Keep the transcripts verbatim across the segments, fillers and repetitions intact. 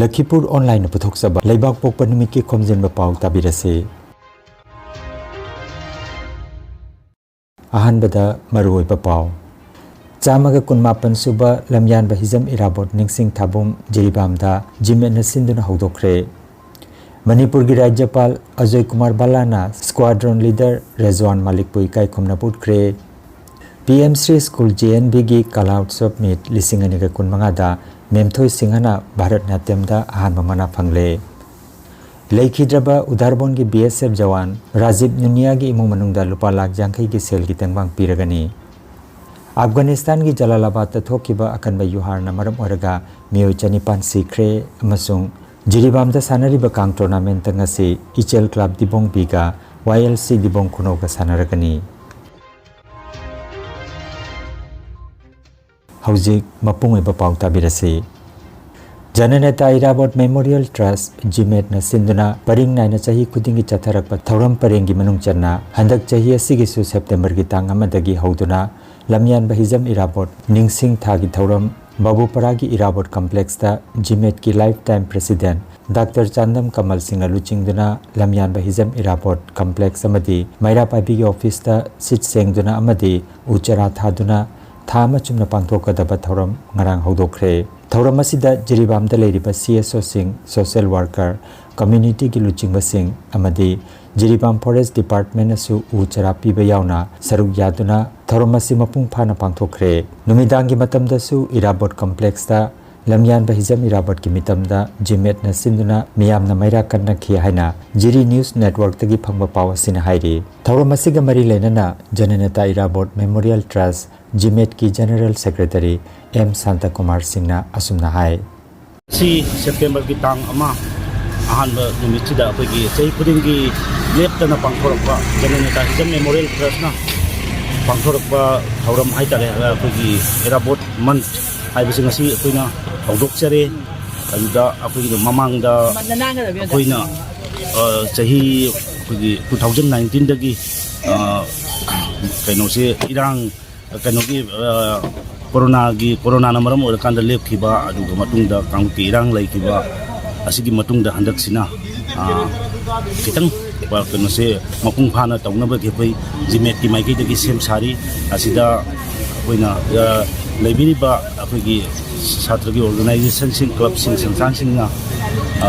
ꯂꯈꯤꯄꯨꯔ ꯑꯣꯟꯂꯥꯏꯟꯅ ꯄꯨꯊꯣꯛꯆꯕ ꯂꯩꯕꯥꯛ ꯄꯣꯛꯄ ꯅꯨꯃꯤꯠꯀꯤ ꯈꯣꯝꯖꯤꯟꯕ ꯄꯥꯎ ꯇꯥꯕꯤꯔꯁꯤ꯫ ꯑꯍꯥꯟꯕꯗ ꯃꯔꯨꯑꯣꯏꯕ ꯄꯥꯎ꯫ ꯆꯥꯝꯃꯒ ꯀꯨꯟꯃꯥꯄꯟ ꯁꯨꯕ ꯂꯝꯌꯥꯟꯕ ꯍꯤꯖꯝ ꯏꯔꯥꯕꯣꯠ ꯅꯤꯡꯁꯤꯡ ꯊꯥꯕꯨꯝ ꯖꯤꯔꯤꯕꯥꯝꯗ ꯖꯤꯃꯦꯠꯅ ꯁꯤꯟꯗꯨꯅ ꯍꯧꯗꯣꯛꯈ꯭ꯔꯦ꯫ ꯃꯅꯤꯄꯨꯔꯒꯤ ꯔꯥꯖ꯭ꯌꯄꯥꯜ ꯑꯖꯣꯏ ꯀꯨꯃꯥꯔ ꯕꯂꯥꯅ ꯁ꯭ꯀ꯭ꯋꯥꯗ꯭ꯔꯣꯟ ꯂꯤꯗꯔ ꯔꯦꯖ꯭ꯋꯥꯟ ꯃꯥꯂꯤꯛꯄꯨ ꯏꯀꯥꯏ ꯈꯨꯝꯅꯕ ꯎꯠꯈ꯭ꯔꯦ꯫ P M Shri school J N ꯕꯤꯒꯤ ꯀꯂꯥ ꯎꯠꯁꯕ ꯃꯤꯠ ꯂꯤꯁꯤꯡ ꯑꯅꯤꯒ ꯀꯨꯟꯃꯉꯥꯗ ꯃꯦꯝꯊꯣꯏ ꯁꯤꯡꯍꯅ ꯚꯥꯔꯠ ꯅꯥꯇ꯭ꯌꯝꯗ ꯑꯍꯥꯟꯕ ꯃꯅꯥ ꯐꯪꯂꯦ꯫ ꯂꯩꯈꯤꯗ꯭ꯔꯕ ꯎꯗꯥꯔꯕꯣꯟꯒꯤ ꯕꯤ ꯑꯦꯁ ꯑꯦꯐ ꯖꯋꯥꯟ ꯔꯥꯖꯤꯕ ꯅꯨꯅꯤꯌꯥꯒꯤ ꯏꯃꯨꯡ ꯃꯅꯨꯡꯗ ꯂꯨꯄꯥ ꯂꯥꯈ ꯌꯥꯡꯈꯩꯒꯤ ꯁꯦꯜꯒꯤ ꯇꯦꯡꯕꯥꯡ ꯄꯤꯔꯒꯅꯤ꯫ ꯑꯐꯒꯥꯅꯤꯁꯇꯥꯟꯒꯤ ꯖꯂꯥꯂꯥꯕꯥꯗꯇ ꯊꯣꯛꯈꯤꯕ ꯑꯀꯟꯕ ꯌꯨꯍꯥꯔꯅ ꯃꯔꯝ ꯑꯣꯏꯔꯒ ꯃꯤꯑꯣꯏ ꯆꯅꯤꯄꯥꯟ ꯁꯤꯈ꯭ꯔꯦ ꯑꯃꯁꯨꯡ ꯖꯤꯔꯤꯕꯥꯝꯗ ꯁꯥꯟꯅꯔꯤꯕ ꯀꯥꯡ ꯇꯣꯔꯅꯥꯃꯦꯟꯠꯇ ꯉꯁꯤ ꯏꯆꯦꯜ ꯀ꯭ꯂꯕ ꯗꯤꯕꯣꯡ ꯕꯤꯒ ꯋꯥꯏ ꯑꯦꯜ ꯁꯤ ꯗꯤꯕꯣꯡ ꯈꯨꯅꯧꯒ ꯁꯥꯟꯅꯔꯒꯅꯤ꯫ ꯍꯧꯖꯤꯛ ꯃꯄꯨꯡ ꯑꯣꯏꯕ ꯄꯥꯎ ꯇꯥꯕꯤꯔꯁꯤ꯫ ꯖꯅꯅꯦꯇꯥ ꯏꯔꯥꯕꯣꯠ ꯃꯦꯃꯣꯔꯤꯌꯦꯜ ꯇ꯭ꯔꯁ, ꯖꯤꯃꯦꯠꯅ ꯁꯤꯟꯗꯨꯅ ꯄꯔꯤꯡ ꯅꯥꯏꯅ ꯆꯍꯤ ꯈꯨꯗꯤꯡꯒꯤ ꯆꯠꯊꯔꯛꯄ ꯊꯧꯔꯝ ꯄꯔꯦꯡꯒꯤ ꯃꯅꯨꯡ ꯆꯟꯅ ꯍꯟꯗꯛ ꯆꯍꯤ ꯑꯁꯤꯒꯤꯁꯨ ꯁꯦꯞꯇꯦꯝꯕꯔꯒꯤ ꯇꯥꯡ ꯑꯃꯗꯒꯤ ꯍꯧꯗꯨꯅ ꯂꯝꯌꯥꯟꯕ ꯍꯤꯖꯝ ꯏꯔꯥꯕꯣꯠ ꯅꯤꯡꯁꯤꯡ ꯊꯥꯒꯤ ꯊꯧꯔꯝ ꯕꯥꯕꯨꯄꯔꯥꯒꯤ ꯏꯔꯥꯕꯣꯠ ꯀꯝꯄ꯭ꯂꯦꯛꯁꯇ ꯖꯤꯃꯦꯠꯀꯤ life time president doctor Chandam ꯀꯃꯜ ꯁꯤꯡꯅ ꯂꯨꯆꯤꯡꯗꯨꯅ ꯂꯝꯌꯥꯟꯕ ꯍꯤꯖꯝ ꯏꯔꯥꯕꯣꯠ ꯀꯝꯄ꯭ꯂꯦꯛꯁ ꯑꯃꯗꯤ ꯃꯩꯔꯥ ꯄꯥꯏꯕꯤꯒꯤ ꯑꯣꯐꯤꯁꯇ ꯁꯤꯠ ꯁꯦꯡꯗꯨꯅ ꯑꯃꯗꯤ ꯎ ꯆꯥꯔꯥ ꯊꯥꯗꯨꯅ ꯊꯥ ꯑꯃ ꯆꯨꯞꯅ ꯄꯥꯡꯊꯣꯛꯀꯗꯕ ꯊꯧꯔꯝ ꯉꯔꯥꯡ ꯍꯧꯗꯣꯛꯈ꯭ꯔꯦ꯫ ꯊꯧꯔꯝ ꯑꯁꯤꯗ ꯖꯤꯔꯤꯕꯥꯝꯗ ꯂꯩꯔꯤꯕ ꯁꯤ ꯑꯦꯁ ꯑꯣꯁꯤꯡ, ꯁꯣꯁꯤꯌꯦꯜ ꯋꯥꯔꯀꯔ, ꯀꯝꯃ꯭ꯌꯨꯅꯤꯇꯤꯒꯤ ꯂꯨꯆꯤꯡꯕꯁꯤꯡ ꯑꯃꯗꯤ ꯖꯤꯔꯤꯕꯥꯝ ꯐꯣꯔꯦꯁ꯭ꯠ ꯗꯤꯄꯥꯔꯠꯃꯦꯟꯠꯅꯁꯨ ꯎ ꯆꯥꯔꯥ ꯄꯤꯕ ꯌꯥꯎꯅ ꯁꯔꯨꯛ ꯌꯥꯗꯨꯅ ꯊꯧꯔꯝ ꯑꯁꯤ ꯃꯄꯨꯡ ꯐꯥꯅ ꯄꯥꯡꯊꯣꯛꯈ꯭ꯔꯦ꯫ ꯅꯨꯃꯤꯗꯥꯡꯒꯤ ꯃꯇꯝꯗꯁꯨ ꯏꯔꯥꯕꯣꯠ ꯀꯝꯄ꯭ꯂꯦꯛꯁꯇ ꯂꯝꯌꯥꯟꯕ ꯍꯤꯖꯝ ꯏꯔꯥꯕꯣꯠꯀꯤ ꯃꯤꯇꯝꯗ ꯖꯤꯃꯦꯠꯅ ꯁꯤꯟꯗꯨꯅ ꯃꯤꯌꯥꯝꯅ ꯃꯩꯔꯥ ꯀꯟꯅꯈꯤ ꯍꯥꯏꯅ ꯖꯤꯔꯤ ꯅ꯭ꯌꯨꯁ ꯅꯦꯠꯋꯥꯔꯛꯇꯒꯤ ꯐꯪꯕ ꯄꯥꯎ ꯑꯁꯤꯅ ꯍꯥꯏꯔꯤ꯫ ꯊꯧꯔꯝ ꯑꯁꯤꯒ ꯃꯔꯤ ꯂꯩꯅꯅ ꯖꯅꯅꯦꯇꯥ ꯏꯔꯥꯕꯣꯠ ꯃꯦꯃꯣꯔꯤꯌꯦꯜ ꯇ꯭ꯔꯁ, ꯖꯤꯃꯦꯠꯀꯤ ꯖꯦꯅꯔꯦꯜ ꯁꯦꯀ꯭ꯔꯦꯇꯔꯤ ꯑꯦꯝ ꯁꯥꯟꯇꯀꯨꯃꯥꯔ ꯁꯤꯡꯅ ꯑꯁꯨꯝꯅ ꯍꯥꯏ꯫ ꯁꯤ ꯁꯦꯞꯇꯦꯝꯕꯔꯒꯤ ꯇꯥꯡ ꯑꯃ ꯑꯍꯥꯟꯕ ꯅꯨꯃꯤꯠꯁꯤꯗ ꯑꯩꯈꯣꯏꯒꯤ ꯆꯍꯤ ꯈꯨꯗꯤꯡꯒꯤ ꯂꯦꯞꯇꯅ ꯄꯥꯡꯊꯣꯔꯛꯄ ꯖꯅꯅꯦꯇꯥ ꯍꯤꯖꯝ ꯃꯦꯃꯣꯔꯤꯌꯦꯜ ꯇ꯭ꯔꯁꯅ ꯄꯥꯡꯊꯣꯔꯛꯄ ꯊꯧꯔꯝ ꯍꯥꯏꯇꯥꯔꯦ, ꯑꯩꯈꯣꯏꯒꯤ ꯏꯔꯥꯕꯣꯠ ꯃꯟꯊ ꯍꯥꯏꯕꯁꯤ ꯉꯁꯤ ꯑꯩꯈꯣꯏꯅ ꯍꯧꯗꯣꯛꯆꯔꯦ꯫ ꯑꯗꯨꯗ ꯑꯩꯈꯣꯏꯒꯤ ꯃꯃꯥꯡꯗ ꯑꯩꯈꯣꯏꯅ, ꯑ, ꯆꯍꯤ ꯑꯩꯈꯣꯏꯒꯤ ꯇꯨ ꯊꯥꯎꯖꯟ ꯅꯥꯏꯟꯇꯤꯟꯗꯒꯤ, ꯑ, ꯀꯩꯅꯣꯁꯦ ꯏꯔꯥꯡ ꯀꯩꯅꯣꯒꯤ, ꯑ, ꯀꯣꯔꯣꯅꯥꯒꯤ, ꯀꯣꯔꯣꯅꯥꯅ ꯃꯔꯝ ꯑꯣꯏꯔꯀꯥꯟꯗ ꯂꯦꯞꯈꯤꯕ, ꯑꯗꯨꯒ ꯃꯇꯨꯡꯗ ꯀꯥꯡꯂꯨꯞꯀꯤ ꯏꯔꯥꯡ ꯂꯩꯈꯤꯕ ꯑꯁꯤꯒꯤ ꯃꯇꯨꯡꯗ ꯍꯟꯗꯛꯁꯤꯅ, ꯑ, ꯈꯤꯇꯪ, ꯑ, ꯀꯩꯅꯣꯁꯦ ꯃꯄꯨꯡ ꯐꯥꯅ ꯇꯧꯅꯕꯒꯤ ꯑꯩꯈꯣꯏ ꯖꯤꯃꯦꯠꯀꯤ ꯃꯥꯏꯀꯩꯗꯒꯤ ꯁꯦꯝ ꯁꯥꯔꯤ꯫ ꯑꯁꯤꯗ ꯑꯩꯈꯣꯏꯅ, ꯑ, ꯂꯩꯕꯤꯔꯤꯕ ꯑꯩꯈꯣꯏꯒꯤ ꯁꯥꯇ꯭ꯔꯒꯤ ꯑꯣꯔꯒꯅꯥꯏꯖꯦꯁꯟꯁꯤꯡ, ꯀ꯭ꯂꯕꯁꯤꯡ, ꯁꯪꯁꯊꯥꯟꯁꯤꯡꯅ, ꯑ,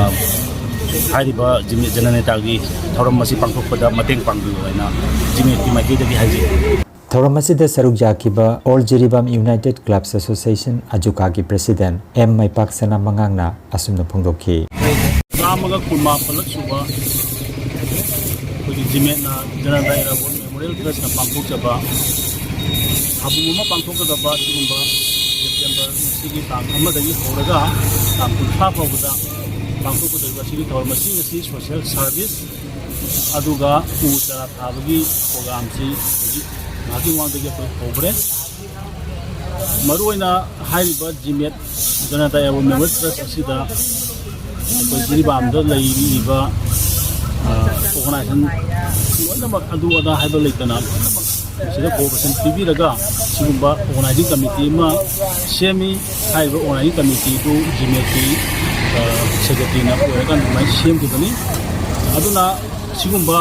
ꯍꯥꯏꯔꯤꯕ ꯖꯤꯃꯦꯠ ꯖꯅꯅꯦꯇꯥꯒꯤ ꯊꯧꯔꯝ ꯑꯁꯤ ꯄꯥꯡꯊꯣꯛꯄꯗ ꯃꯇꯦꯡ ꯄꯥꯡꯕꯤꯌꯨ ꯍꯥꯏꯅ ꯖꯤꯃꯦꯠꯀꯤ ꯃꯥꯏꯀꯩꯗꯒꯤ ꯍꯥꯏꯖꯔꯤ꯫ ꯊꯧꯔꯝ ꯑꯁꯤꯗ ꯁꯔꯨꯛ ꯌꯥꯈꯤꯕ all Jiribam united clubs association, ꯑꯖꯨꯀꯥꯒꯤ ꯄ꯭ꯔꯦꯁꯤꯗꯦꯟꯠ ꯑꯦꯝ ꯃꯥꯏꯄꯥꯛ ꯁꯅꯥꯃꯉꯥꯡꯅ ꯑꯁꯨꯝꯅ ꯐꯣꯡꯗꯣꯛꯈꯤ꯫ ꯆꯥꯝꯃꯒ ꯀꯨꯟꯃꯥꯄꯜꯂꯛ ꯁꯨꯕ ꯑꯩꯈꯣꯏꯒꯤ ꯖꯤꯃꯦꯠꯅ ꯖꯅꯗꯥ ꯑꯦꯔꯥꯕꯣꯠ ꯃꯦꯃꯣꯔꯤꯌꯦꯜ ꯇ꯭ꯔꯁꯅ ꯄꯥꯡꯊꯣꯛꯆꯕ ꯊꯧꯔꯝ ꯑꯃ ꯄꯥꯡꯊꯣꯛꯀꯗꯕ ꯑꯁꯤꯒꯨꯝꯕ ꯁꯦꯞꯇꯦꯝꯕꯔ ꯉꯁꯤꯒꯤ ꯇꯥꯡ ꯑꯃꯗꯒꯤ ꯍꯧꯔꯒ ꯇꯥꯡ ꯀꯨꯟꯊ꯭ꯔꯥ ꯐꯥꯎꯕꯗ ꯄꯥꯡꯊꯣꯛꯀꯗꯧꯔꯤꯕ ꯑꯁꯤꯒꯤ ꯊꯧꯔꯝ ꯑꯁꯤ ꯉꯁꯤ ꯁꯣꯁꯤꯌꯦꯜ ꯁꯥꯔꯚꯤꯁ ꯑꯗꯨꯒ ꯎ ꯆꯥꯔꯥ ꯊꯥꯕꯒꯤ ꯄ꯭ꯔꯣꯒ꯭ꯔꯥꯝꯁꯤ ꯍꯧꯖꯤꯛ ꯉꯥꯏꯍꯥꯛꯀꯤ ꯃꯃꯥꯡꯗꯒꯤ ꯑꯩꯈꯣꯏ ꯍꯧꯈ꯭ꯔꯦ꯫ ꯃꯔꯨꯑꯣꯏꯅ ꯍꯥꯏꯔꯤꯕ ꯖꯤꯃꯦꯠ ꯖꯅꯇꯥ ꯑꯦꯋꯥꯔꯗ ꯃꯦꯃꯣꯔꯤꯌꯦꯜ ꯇ꯭ꯔꯁ ꯑꯁꯤꯗ ꯑꯩꯈꯣꯏ ꯖꯤꯔꯤꯕꯥꯝꯗ ꯂꯩꯔꯤꯕ, ꯑ, ꯑꯣꯔꯒꯅꯥꯏꯖꯦꯁꯟ ꯂꯣꯏꯅꯃꯛ, ꯑꯗꯨ ꯑꯗꯥ ꯍꯥꯏꯕ ꯂꯩꯇꯅ, ꯂꯣꯏꯅꯃꯛ ꯁꯤꯗ ꯀꯣꯑꯣꯄꯔꯦꯁꯟ ꯄꯤꯕꯤꯔꯒ ꯁꯤꯒꯨꯝꯕ ꯑꯣꯔꯒꯅꯥꯏꯖꯤꯡ ꯀꯃꯤꯇꯤ ꯑꯃ ꯁꯦꯝꯃꯤ꯫ ꯍꯥꯏꯔꯤꯕ ꯑꯣꯔꯒꯅꯥꯏꯖꯤꯡ ꯀꯃꯤꯇꯤꯗꯨ ꯖꯤꯃꯦꯠꯀꯤ, ꯑ, ꯁꯦꯀ꯭ꯔꯦꯇꯔꯤꯅ ꯑꯣꯏꯔꯒ ꯑꯗꯨꯃꯥꯏꯅ ꯁꯦꯝꯈꯤꯕꯅꯤ꯫ ꯑꯗꯨꯅ ꯁꯤꯒꯨꯝꯕ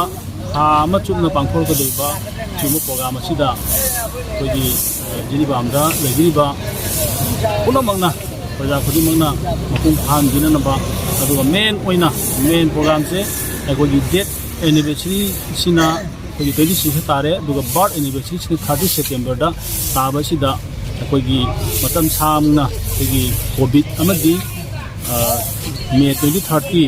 ꯊꯥ ꯑꯃ ꯆꯨꯞꯅ ꯄꯥꯡꯊꯣꯔꯛꯀꯗꯧꯔꯤꯕ ꯁꯤꯒꯨꯝꯕ ꯄ꯭ꯔꯣꯒ꯭ꯔꯥꯝ ꯑꯁꯤꯗ ꯑꯩꯈꯣꯏꯒꯤ, ꯑ, ꯖꯤꯔꯤꯕꯥꯝꯗ ꯂꯩꯕꯤꯔꯤꯕ ꯄꯨꯝꯅꯃꯛꯅ, ꯄ꯭ꯔꯖꯥ ꯈꯨꯗꯤꯡꯃꯛꯅ ꯃꯄꯨꯡ ꯐꯥꯍꯟꯕꯤꯅꯅꯕ, ꯑꯗꯨꯒ ꯃꯦꯟ ꯑꯣꯏꯅ, ꯃꯦꯟ ꯄ꯭ꯔꯣꯒ꯭ꯔꯥꯝꯁꯦ ꯑꯩꯈꯣꯏꯒꯤ ꯗꯦꯠ ꯑꯦꯅꯤꯚꯔꯁꯔꯤꯁꯤꯅ ꯑꯩꯈꯣꯏꯒꯤ ꯇ꯭ꯋꯦꯟꯇꯤ ꯁꯤꯛꯁꯇ ꯇꯥꯔꯦ, ꯑꯗꯨꯒ ꯕꯥꯔꯠ ꯑꯦꯅꯤꯚꯔꯁꯔꯤꯁꯤꯅ ꯊꯥꯔꯇꯤ ꯁꯦꯞꯇꯦꯝꯕꯔꯗ ꯇꯥꯕ ꯑꯁꯤꯗ ꯑꯩꯈꯣꯏꯒꯤ ꯃꯇꯝ ꯁꯥꯡꯅ ꯑꯩꯈꯣꯏꯒꯤ ꯀꯣꯚꯤꯗ ꯑꯃꯗꯤ, uh, May twenty thirty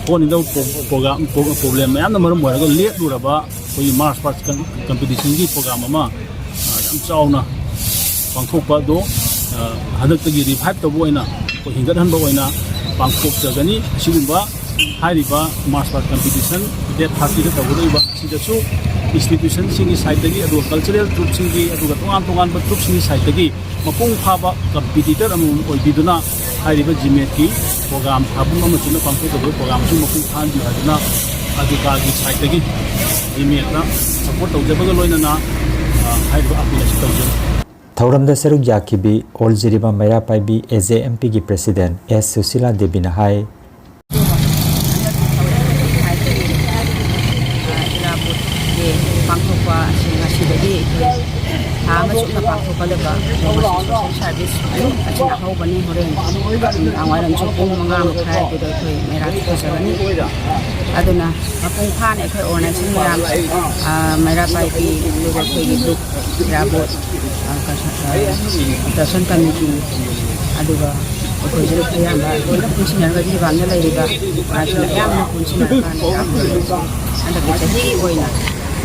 phone end pro-, program, pro-, problem ꯃꯌꯥꯝꯅ ꯃꯔꯝ ꯑꯣꯏꯔꯒ ꯂꯦꯞꯂꯨꯔꯕ ꯑꯩꯈꯣꯏꯒꯤ ꯃꯥꯔꯁ ꯄꯥꯁ ꯀꯝ-, ꯀꯝꯄꯤꯇꯤꯁꯟꯒꯤ ꯄ꯭ꯔꯣꯒ꯭ꯔꯥꯝ ꯑꯃ, ꯑ, ꯌꯥꯝ ꯆꯥꯎꯅ ꯄꯥꯡꯊꯣꯛꯄ ꯑꯗꯣ, ꯑ, ꯍꯟꯗꯛꯇꯒꯤ ꯔꯤꯚꯥꯏꯚ ꯇꯧꯕ ꯑꯣꯏꯅ, ꯑꯩꯈꯣꯏ ꯍꯤꯡꯒꯠꯍꯟꯕ ꯑꯣꯏꯅ ꯄꯥꯡꯊꯣꯛꯆꯒꯅꯤ꯫ ꯑꯁꯤꯒꯨꯝꯕ ꯍꯥꯏꯔꯤꯕ ꯃꯥꯔꯁ ꯄꯥꯁ ꯀꯝꯄꯤꯇꯤꯁꯟ ꯗꯦꯠ ꯊꯥꯔꯇꯤꯗ ꯇꯧꯒꯗꯧꯔꯤꯕ ꯑꯁꯤꯗꯁꯨ ꯏꯟꯁꯇꯤꯇ꯭ꯌꯨꯁꯟꯁꯤꯡꯒꯤ ꯁꯥꯏꯠꯇꯒꯤ, ꯑꯗꯨꯒ ꯀꯜꯆꯔꯦꯜ ꯇ꯭ꯔꯨꯞꯁꯤꯡꯒꯤ, ꯑꯗꯨꯒ ꯇꯣꯉꯥꯟ ꯇꯣꯉꯥꯟꯕ ꯇ꯭ꯔꯨꯞꯁꯤꯡꯒꯤ ꯁꯥꯏꯠꯇꯒꯤ ꯃꯄꯨꯡ ꯐꯥꯕ ꯀꯝꯄꯤꯇꯤꯇꯔ ꯑꯃꯃꯝ ꯑꯣꯏꯕꯤꯗꯨꯅ ꯍꯥꯏꯔꯤꯕ ꯖꯤꯃꯦꯠꯀꯤ ꯄ꯭ꯔꯣꯒ꯭ꯔꯥꯝ ꯊꯥꯕꯨꯡ ꯑꯃꯁꯤꯅ ꯄꯥꯡꯊꯣꯛꯀꯗꯧꯔꯤꯕ ꯄ꯭ꯔꯣꯒ꯭ꯔꯥꯝ ꯑꯁꯤ ꯃꯄꯨꯡ ꯐꯥꯍꯟꯕꯤꯌꯨ ꯍꯥꯏꯗꯨꯅ ꯑꯖꯨꯀꯥꯒꯤ ꯁꯥꯏꯠꯇꯒꯤ ꯖꯤꯃꯦꯠꯇ ꯁꯄꯣꯔꯠ ꯇꯧꯖꯕꯒ ꯂꯣꯏꯅꯅ, ꯑ, ꯍꯥꯏꯔꯤꯕ ꯑꯄꯤꯜ ꯑꯁꯤ ꯇꯧꯖꯔꯤ꯫ ꯊꯧꯔꯝꯗ ꯁꯔꯨꯛ ꯌꯥꯈꯤꯕꯤ ꯑꯣꯜ ꯖꯤꯔꯤꯕꯥꯝ ꯃꯩꯔꯥ ꯄꯥꯏꯕꯤ ꯑꯦ ꯖꯦ ꯑꯦꯝ ꯄꯤꯒꯤ ꯄ꯭ꯔꯦꯁꯤꯗꯦꯟꯠ ꯑꯦꯁ ꯁꯨꯁꯤꯂꯥ ꯗꯦꯕꯤꯅ ꯍꯥꯏ, ꯏꯔꯥꯕꯣꯠ ꯗꯦ ꯄꯥꯡꯊꯣꯛꯄ ꯑꯁꯤ ꯉꯁꯤꯗꯒꯤ ꯑꯩꯈꯣꯏ ꯊꯥ ꯑꯃ ꯆꯨꯞꯅ ꯄꯥꯡꯊꯣꯛꯀꯗꯕ ꯁꯣꯁꯦꯜ ꯁꯥꯔꯚꯤꯁ ꯑꯁꯤꯅ ꯍꯧꯕꯅꯤ꯫ ꯍꯣꯔꯦꯟ ꯅꯨꯡꯗꯥꯡ ꯋꯥꯏꯔꯝꯁꯨ ꯄꯨꯡ ꯃꯉꯥ ꯃꯈꯥꯏ ꯑꯗꯨꯗ ꯑꯩꯈꯣꯏ ꯃꯩꯔꯥ ꯊꯣꯛꯆꯒꯅꯤ꯫ ꯑꯗꯨꯅ ꯃꯄꯨꯡ ꯐꯥꯅ ꯑꯩꯈꯣꯏ ꯑꯣꯔꯒꯅꯥꯏꯖꯦꯁꯟ ꯃꯌꯥꯝ, ꯃꯩꯔꯥ ꯄꯥꯏꯕꯤ, ꯑꯗꯨꯒ ꯑꯩꯈꯣꯏꯒꯤ ꯒ꯭ꯔꯨꯞ ꯏꯔꯥꯕꯣꯠ ꯗꯔꯁꯟ ꯀꯃꯤꯇꯤ, ꯑꯗꯨꯒ ꯑꯩꯈꯣꯏꯁꯨ ꯑꯌꯥꯝꯕ ꯂꯣꯏꯅ ꯄꯨꯟꯁꯤꯟꯅꯔꯒ ꯖꯤꯔꯤꯕꯥꯝꯗ ꯂꯩꯔꯤꯕ ꯃꯥꯁꯤꯅ ꯑꯌꯥꯝꯕ ꯄꯨꯟꯁꯤꯟꯅꯔꯀꯥꯟꯗ ꯍꯟꯗꯛꯀꯤ ꯆꯍꯤꯒꯤ ꯑꯣꯏꯅ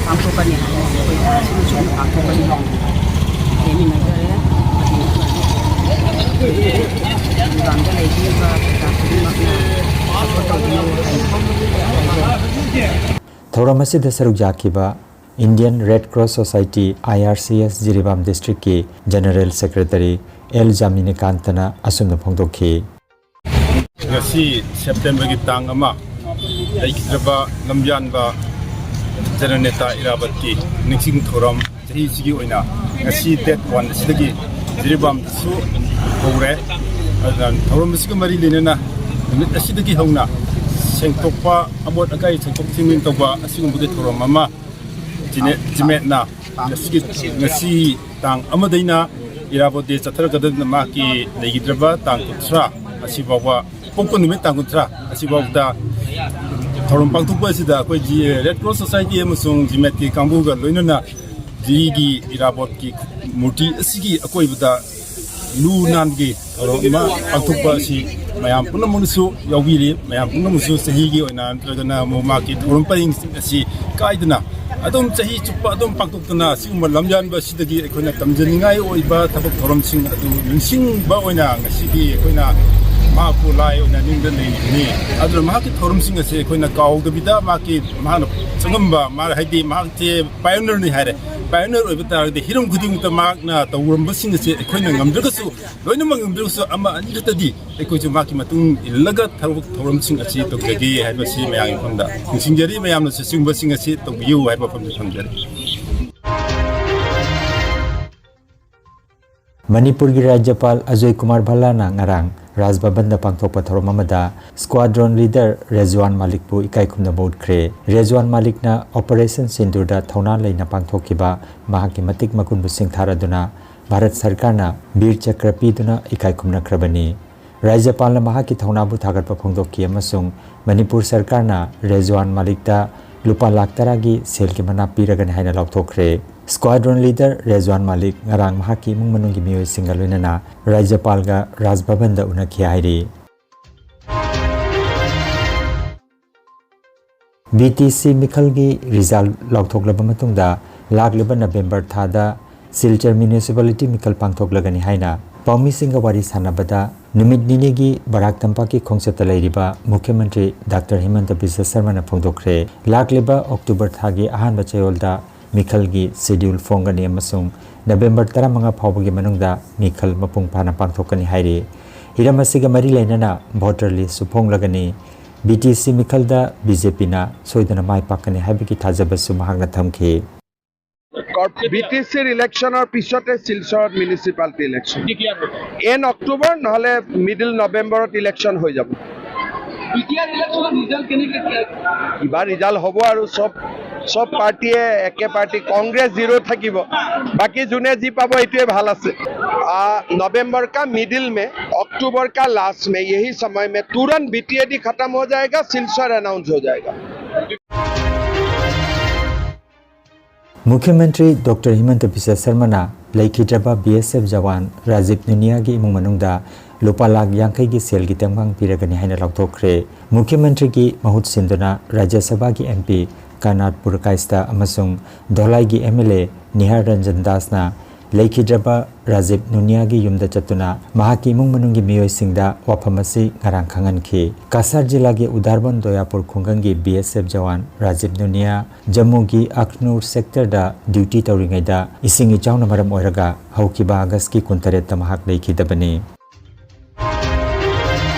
ꯄꯥꯡꯊꯣꯛꯀꯅꯤ ꯍꯥꯏꯅ ꯑꯩꯈꯣꯏ ꯊꯥꯁꯤꯃ ꯆꯨꯞꯅ ꯄꯥꯡꯊꯣꯛꯀꯅꯤ ꯍꯥꯏꯅ ꯂꯦꯞꯃꯤꯟꯅꯖꯔꯦ꯫ ꯖꯤꯔꯤꯕꯥꯝꯗ ꯂꯩꯕꯤꯔꯤꯕ ꯄ꯭ꯔꯖꯥ ꯈꯨꯗꯤꯡꯃꯛꯅ ꯁꯄꯣꯔꯠ ꯇꯧꯕꯤꯌꯨ ꯍꯥꯏꯅ ꯍꯥꯏꯖꯔꯤ꯫ ꯊꯧꯔꯝ ꯑꯁꯤꯗ ꯁꯔꯨꯛ ꯌꯥꯈꯤꯕ Indian Red Cross Society, I R C S, Jiribam ꯗꯤꯁꯇ꯭ꯔꯤꯛꯀꯤ ꯖꯦꯅꯔꯦꯜ ꯁꯦꯀ꯭ꯔꯦꯇꯔꯤ ꯑꯦꯜ ꯖꯥꯃꯤꯅꯤꯀꯥꯟꯇꯅ ꯑꯁꯨꯝꯅ ꯐꯣꯡꯗꯣꯛꯈꯤ꯫ ꯉꯁꯤ ꯁꯦꯞꯇꯦꯝꯕꯔꯒꯤ ꯇꯥꯡ ꯑꯃ, ꯂꯩꯈꯤꯗ꯭ꯔꯕ ꯂꯝꯌꯥꯟꯕ ꯖꯅꯅꯦꯇꯥ ꯏꯔꯥꯕꯠꯀꯤ ꯅꯤꯡꯁꯤꯡ ꯊꯧꯔꯝ ꯆꯍꯤꯁꯤꯒꯤ ꯑꯣꯏꯅ ꯉꯁꯤ ꯗꯦꯠ ꯋꯥꯟ ꯑꯁꯤꯗꯒꯤ ꯖꯤꯔꯤꯕꯥꯝꯗꯁꯨ ꯍꯧꯔꯦ꯫ ꯑꯗꯨꯅ ꯊꯧꯔꯝ ꯑꯁꯤꯒ ꯃꯔꯤ ꯂꯩꯅꯅ ꯅꯨꯃꯤꯠ ꯑꯁꯤꯗꯒꯤ ꯍꯧꯅ ꯁꯦꯡꯗꯣꯛꯄ, ꯑꯃꯣꯠ ꯑꯀꯥꯏ ꯁꯦꯡꯗꯣꯛ ꯁꯦꯡꯖꯤꯟ ꯇꯧꯕ ꯑꯁꯤꯒꯨꯝꯕꯒꯤ ꯊꯧꯔꯝ ꯑꯃ ꯖꯤꯅꯦ-, ꯖꯤꯃꯦꯠꯅ ꯉꯁꯤꯒꯤ, ꯉꯁꯤ ꯇꯥꯡ ꯑꯃꯗꯩꯅ ꯏꯔꯥꯕꯣꯠ ꯗꯦ ꯆꯠꯊꯔꯛꯀꯗꯕꯅ ꯃꯍꯥꯛꯀꯤ ꯂꯩꯈꯤꯗ꯭ꯔꯕ ꯇꯥꯡ ꯀꯨꯟꯊ꯭ꯔꯥ ꯑꯁꯤ ꯐꯥꯎꯕ, ꯄꯣꯛꯄ ꯅꯨꯃꯤꯠ ꯇꯥꯡ ꯀꯨꯟꯊ꯭ꯔꯥ ꯑꯁꯤ ꯐꯥꯎꯕꯗ ꯊꯧꯔꯝ ꯄꯥꯡꯊꯣꯛꯄ ꯑꯁꯤꯗ ꯑꯩꯈꯣꯏꯒꯤ ꯔꯦꯗ ꯀ꯭ꯔꯣꯁ ꯁꯣꯁꯥꯏꯇꯤ ꯑꯃꯁꯨꯡ ꯖꯤꯃꯦꯠꯀꯤ ꯀꯥꯡꯕꯨꯒ ꯂꯣꯏꯅꯅ ꯖꯤꯒꯤ ꯏꯔꯥꯕꯣꯠꯀꯤ ꯃꯨꯔꯇꯤ ꯑꯁꯤꯒꯤ ꯑꯀꯣꯏꯕꯗ ꯂꯨ ꯅꯥꯟꯕꯒꯤ ꯊꯧꯔꯝ ꯑꯃ ꯄꯥꯡꯊꯣꯛꯄ ꯑꯁꯤ ꯃꯌꯥꯝ ꯄꯨꯝꯅꯃꯛꯅꯁꯨ ꯌꯥꯎꯕꯤꯔꯤ꯫ ꯃꯌꯥꯝ ꯄꯨꯝꯅꯃꯛꯁꯨ ꯆꯍꯤꯒꯤ ꯑꯣꯏꯅ ꯅꯠꯇ꯭ꯔꯒꯅ ꯑꯃꯨꯛ ꯃꯍꯥꯛꯀꯤ ꯊꯧꯔꯝ ꯄꯔꯤꯡꯁꯤꯡ ꯑꯁꯤ ꯀꯥꯏꯗꯅ ꯑꯗꯨꯝ ꯆꯍꯤ ꯆꯨꯞꯄ ꯑꯗꯨꯝ ꯄꯥꯡꯊꯣꯛꯇꯅ ꯑꯁꯤꯒꯨꯝꯕ ꯂꯝꯌꯥꯟꯕ ꯑꯁꯤꯗꯒꯤ ꯑꯩꯈꯣꯏꯅ ꯇꯝꯖꯅꯤꯡꯉꯥꯏ ꯑꯣꯏꯕ ꯊꯕꯛ ꯊꯧꯔꯝꯁꯤꯡ ꯑꯗꯨ ꯅꯤꯡꯁꯤꯡꯕ ꯑꯣꯏꯅ ꯉꯁꯤꯗꯤ ꯑꯩꯈꯣꯏꯅ ꯃꯍꯥꯛꯄꯨ ꯂꯥꯏ ꯑꯣꯏꯅ ꯅꯤꯡꯗ ꯂꯩꯔꯤꯕꯅꯤ꯫ ꯑꯗꯨꯅ ꯃꯍꯥꯛꯀꯤ ꯊꯧꯔꯝꯁꯤꯡ ꯑꯁꯤ ꯑꯩꯈꯣꯏꯅ ꯀꯥꯎꯗꯕꯤꯗ ꯃꯍꯥꯛꯀꯤ, ꯃꯍꯥꯛꯅ ꯆꯪꯉꯝꯕ, ꯃꯥ ꯍꯥꯏꯗꯤ ꯃꯍꯥꯛꯁꯦ ꯄꯥꯏꯑꯣꯅꯤꯌꯔꯅꯤ ꯍꯥꯏꯔꯦ꯫ ꯄꯥꯏꯑꯣꯅꯤꯌꯔ ꯑꯣꯏꯕ ꯇꯥꯔꯒꯗꯤ ꯍꯤꯔꯝ ꯈꯨꯗꯤꯡꯃꯛꯇ ꯃꯍꯥꯛꯅ ꯇꯧꯔꯝꯕꯁꯤꯡ ꯑꯁꯤ ꯑꯩꯈꯣꯏꯅ ꯉꯝꯗ꯭ꯔꯒꯁꯨ, ꯂꯣꯏꯅꯃꯛ ꯉꯝꯗ꯭ꯔꯒꯁꯨ ꯑꯃ ꯑꯅꯤ ꯈꯛꯇꯗꯤ ꯑꯩꯈꯣꯏꯁꯨ ꯃꯍꯥꯛꯀꯤ ꯃꯇꯨꯡ ꯏꯜꯂꯒ ꯊꯕꯛ ꯊꯧꯔꯝꯁꯤꯡ ꯑꯁꯤ ꯇꯧꯖꯒꯦ ꯍꯥꯏꯕꯁꯤ ꯃꯌꯥꯝꯒꯤ ꯃꯐꯝꯗ ꯅꯤꯡꯁꯤꯡꯖꯔꯤ꯫ ꯃꯌꯥꯝꯅꯁꯨ ꯁꯤꯒꯨꯝꯕꯁꯤꯡ ꯑꯁꯤ ꯇꯧꯕꯤꯌꯨ ꯍꯥꯏꯕ ꯋꯥꯐꯝꯁꯤ ꯊꯝꯖꯔꯤ꯫ ꯃꯅꯤꯄꯨꯔꯒꯤ ꯔꯥꯖ꯭ꯌꯄꯥꯜ ꯑꯖꯣꯏ ꯀꯨꯃꯥꯔ ꯚꯜꯂꯥꯅ ꯉꯔꯥꯡ ꯔꯥꯖ ꯚꯕꯟꯗ ꯄꯥꯡꯊꯣꯛꯄ ꯊꯧꯔꯝ ꯑꯃꯗ squadron leader ꯔꯦꯖꯋꯥꯟ ꯃꯥꯂꯤꯛꯄꯨ ꯏꯀꯥꯏ ꯈꯨꯝꯅꯕ ꯎꯠꯈ꯭ꯔꯦ꯫ ꯔꯦꯖꯋꯥꯟ ꯃꯥꯂꯤꯛꯅ Operation ꯁꯤꯟꯗꯨꯔꯗ ꯊꯧꯅꯥ ꯂꯩꯅ ꯄꯥꯡꯊꯣꯛꯈꯤꯕ ꯃꯍꯥꯛꯀꯤ ꯃꯇꯤꯛ ꯃꯒꯨꯟꯕꯨ ꯁꯤꯡꯊꯥꯔꯗꯨꯅ ꯚꯥꯔꯠ ꯁꯔꯀꯥꯔꯅ ꯕꯤꯔ ꯆꯀ꯭ꯔ ꯄꯤꯗꯨꯅ ꯏꯀꯥꯏ ꯈꯨꯝꯅꯈ꯭ꯔꯕꯅꯤ꯫ ꯔꯥꯖ꯭ꯌꯄꯥꯜꯅ ꯃꯍꯥꯛꯀꯤ ꯊꯧꯅꯥꯕꯨ ꯊꯥꯒꯠꯄ ꯐꯣꯡꯗꯣꯛꯈꯤ ꯑꯃꯁꯨꯡ ꯃꯅꯤꯄꯨꯔ ꯁꯔꯀꯥꯔꯅ ꯔꯦꯖꯋꯥꯟ ꯃꯥꯂꯤꯛꯇ ꯂꯨꯄꯥ ꯂꯥꯈ ꯇꯔꯥꯒꯤ ꯁꯦꯜꯒꯤ ꯃꯅꯥ ꯄꯤꯔꯒꯅꯤ ꯍꯥꯏꯅ ꯂꯥꯎꯊꯣꯛꯈ꯭ꯔꯦ꯫ Squadron leader ꯔꯦꯖꯋꯥꯟ ꯃꯥꯂꯤꯛ ꯉꯔꯥꯡ ꯃꯍꯥꯛꯀꯤ ꯏꯃꯨꯡ ꯃꯅꯨꯡꯒꯤ ꯃꯤꯑꯣꯏꯁꯤꯡꯒ ꯂꯣꯏꯅꯅ ꯔꯥꯖ꯭ꯌꯄꯥꯜꯒ ꯔꯥꯖ ꯚꯕꯟꯗ ꯎꯅꯈꯤ ꯍꯥꯏꯔꯤ꯫ ꯕꯤ ꯇꯤ ꯁꯤ ꯃꯤꯈꯜꯒꯤ result ꯂꯥꯎꯊꯣꯛꯂꯕ ꯃꯇꯨꯡꯗ ꯂꯥꯛꯂꯤꯕ ꯅꯕꯦꯝꯕꯔ ꯊꯥꯗ ꯁꯤꯜꯆꯔ municipality ꯃꯤꯈꯜ ꯄꯥꯡꯊꯣꯛꯂꯒꯅꯤ ꯍꯥꯏꯅ ꯄꯥꯎꯃꯤꯁꯤꯡꯒ ꯋꯥꯔꯤ ꯁꯥꯟꯅꯕꯗ ꯅꯨꯃꯤꯠ ꯅꯤꯅꯤꯒꯤ ꯕꯔꯥꯛ ꯇꯝꯄꯥꯛꯀꯤ ꯈꯣꯡꯆꯠꯇ ꯂꯩꯔꯤꯕ ꯃꯨꯈ꯭ꯌ ꯃꯟꯇ꯭ꯔꯤ ꯗꯥꯛꯇꯔ ꯍꯤꯃꯟꯇ ꯕꯤꯁ꯭ꯋ ꯁꯔꯃꯅ ꯐꯣꯡꯗꯣꯛꯈ꯭ꯔꯦ꯫ ꯂꯥꯛꯂꯤꯕ ꯑꯣꯛꯇꯣꯕꯔ ꯊꯥꯒꯤ ꯑꯍꯥꯟꯕ ꯆꯌꯣꯜꯗ ꯃꯤꯈꯜꯒꯤ schedule ꯐꯣꯡꯒꯅꯤ ꯑꯃꯁꯨꯡ ꯅꯕꯦꯝꯕꯔ ꯇꯔꯥꯃꯉꯥ ꯐꯥꯎꯕꯒꯤ ꯃꯅꯨꯡꯗ ꯃꯤꯈꯜ ꯃꯄꯨꯡ ꯐꯥꯅ ꯄꯥꯡꯊꯣꯛꯀꯅꯤ ꯍꯥꯏꯔꯤ꯫ ꯍꯤꯔꯝ ꯑꯁꯤꯒ ꯃꯔꯤ ꯂꯩꯅꯅ voter list ꯁꯨ ꯐꯣꯡꯂꯒꯅꯤ꯫ B T C ꯃꯤꯈꯜꯗ B J ꯄꯤꯅ ꯁꯣꯏꯗꯅ ꯃꯥꯏ ꯄꯥꯛꯀꯅꯤ ꯍꯥꯏꯕꯒꯤ ꯊꯥꯖꯕꯁꯨ ꯃꯍꯥꯛꯅ ꯊꯝꯈꯤ꯫ বি টি চিৰ ইলেকশ্যনৰ পিছতে শিলচৰত মিউনিচিপালিটি ইলেকশ্যন। এণ্ড অক্টোবৰ নহ'লে মিডিল নৱেম্বৰত ইলেকশ্যন হৈ যাব। এতিয়া ইলেকশ্যনৰ ৰিজাল্ট কেনেকে দিয়া? কিবা ৰিজাল্ট হ'ব আৰু চব চব পাৰ্টিয়ে একে পাৰ্টি, কংগ্ৰেছ জিৰ' থাকিব, বাকী যোনে যি পাব এইটোৱে ভাল আছে। आ, नवंबर का मिडिल में, अक्टूबर का लास्ट में, यही समय में तुरंत बी टी ए डी खत्म हो जाएगा, सिलचर अनाउंस हो जाएगा। ꯃꯨꯈ꯭ꯌ ꯃꯟꯇ꯭ꯔꯤ ꯗꯣꯛꯇꯔ ꯍꯤꯃꯟꯇ ꯕꯤꯁ꯭ꯋ ꯁꯔꯃꯅ ꯂꯩꯈꯤꯗ꯭ꯔꯕ ꯕꯤ ꯑꯦꯁ ꯑꯦꯐ ꯖꯋꯥꯟ ꯔꯥꯖꯤꯕ ꯅꯨꯅꯤꯌꯥꯒꯤ ꯏꯃꯨꯡ ꯃꯅꯨꯡꯗ ꯂꯨꯄꯥ ꯂꯥꯈ ꯌꯥꯡꯈꯩꯒꯤ ꯁꯦꯜꯒꯤ ꯇꯦꯡꯕꯥꯡ ꯄꯤꯔꯒꯅꯤ ꯍꯥꯏꯅ ꯂꯥꯎꯊꯣꯛꯈ꯭ꯔꯦ꯫ ꯃꯨꯈ꯭ꯌ ꯃꯟꯇ꯭ꯔꯤꯒꯤ ꯃꯍꯨꯠ ꯁꯤꯟꯗꯨꯅ ꯔꯥꯖ꯭ꯌ ꯁꯚꯥꯒꯤ ꯑꯦꯝ ꯄꯤ ꯀꯔꯅꯥꯠ ꯄꯨꯔꯀꯥꯏꯁꯇ ꯑꯃꯁꯨꯡ ꯙꯣꯂꯥꯏꯒꯤ ꯑꯦꯝ ꯑꯦꯜ ꯑꯦ ꯅꯤꯍꯥꯔ ꯔꯟꯖꯟ ꯗꯥꯁꯅ ꯂꯩꯈꯤꯗ꯭ꯔꯕ ꯔꯥꯖꯤꯕ ꯅꯨꯅꯤꯌꯥꯒꯤ ꯌꯨꯝꯗ ꯆꯠꯇꯨꯅ ꯃꯍꯥꯛꯀꯤ ꯏꯃꯨꯡ ꯃꯅꯨꯡꯒꯤ ꯃꯤꯑꯣꯏꯁꯤꯡꯗ ꯋꯥꯐꯝ ꯑꯁꯤ ꯉꯔꯥꯡ ꯈꯪꯍꯟꯈꯤ꯫ ꯀꯁꯥꯔ ꯖꯤꯂꯥꯒꯤ ꯎꯗꯥꯔꯕꯟ ꯗꯣꯌꯥꯄꯨꯔ ꯈꯨꯡꯒꯪꯒꯤ ꯕꯤ ꯑꯦꯁ ꯑꯦꯐ ꯖꯋꯥꯟ ꯔꯥꯖꯤꯕ ꯅꯨꯅꯤꯌꯥ ꯖꯝꯃꯨꯒꯤ ꯑꯈꯅꯨꯔ ꯁꯦꯛꯇꯔꯗ ꯗ꯭ꯌꯨꯇꯤ ꯇꯧꯔꯤꯉꯩꯗ ꯏꯁꯤꯡ ꯏꯆꯥꯎꯅ ꯃꯔꯝ ꯑꯣꯏꯔꯒ ꯍꯧꯈꯤꯕ ꯑꯥꯒꯁꯀꯤ ꯀꯨꯟꯇꯔꯦꯠꯇ ꯃꯍꯥꯛ ꯂꯩꯈꯤꯗꯕꯅꯤ꯫